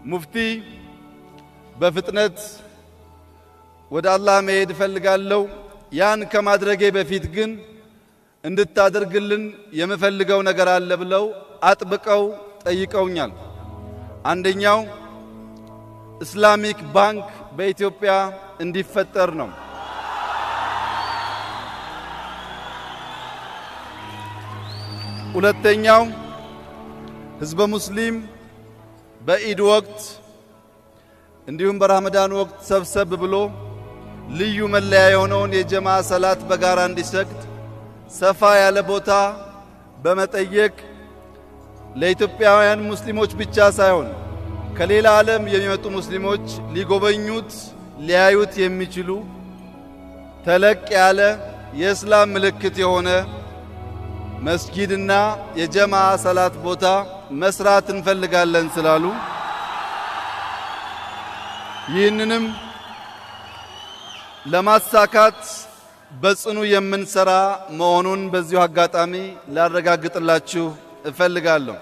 ሙፍቲ በፍጥነት ወደ አላህ መሄድ እፈልጋለሁ። ያን ከማድረጌ በፊት ግን እንድታደርግልን የምፈልገው ነገር አለ ብለው አጥብቀው ጠይቀውኛል። አንደኛው Islamic ባንክ በኢትዮጵያ እንዲፈጠር ነው። ሁለተኛው ህዝበ ሙስሊም በኢድ ወቅት እንዲሁም በረመዳን ወቅት ሰብሰብ ብሎ ልዩ መለያ የሆነውን የጀማ ሰላት በጋራ እንዲሰግድ ሰፋ ያለ ቦታ በመጠየቅ ለኢትዮጵያውያን ሙስሊሞች ብቻ ሳይሆን ከሌላ ዓለም የሚመጡ ሙስሊሞች ሊጎበኙት ሊያዩት የሚችሉ ተለቅ ያለ የእስላም ምልክት የሆነ መስጊድና የጀማ ሰላት ቦታ መስራት እንፈልጋለን ስላሉ ይህንንም ለማሳካት በጽኑ የምንሰራ መሆኑን በዚሁ አጋጣሚ ላረጋግጥላችሁ እፈልጋለሁ።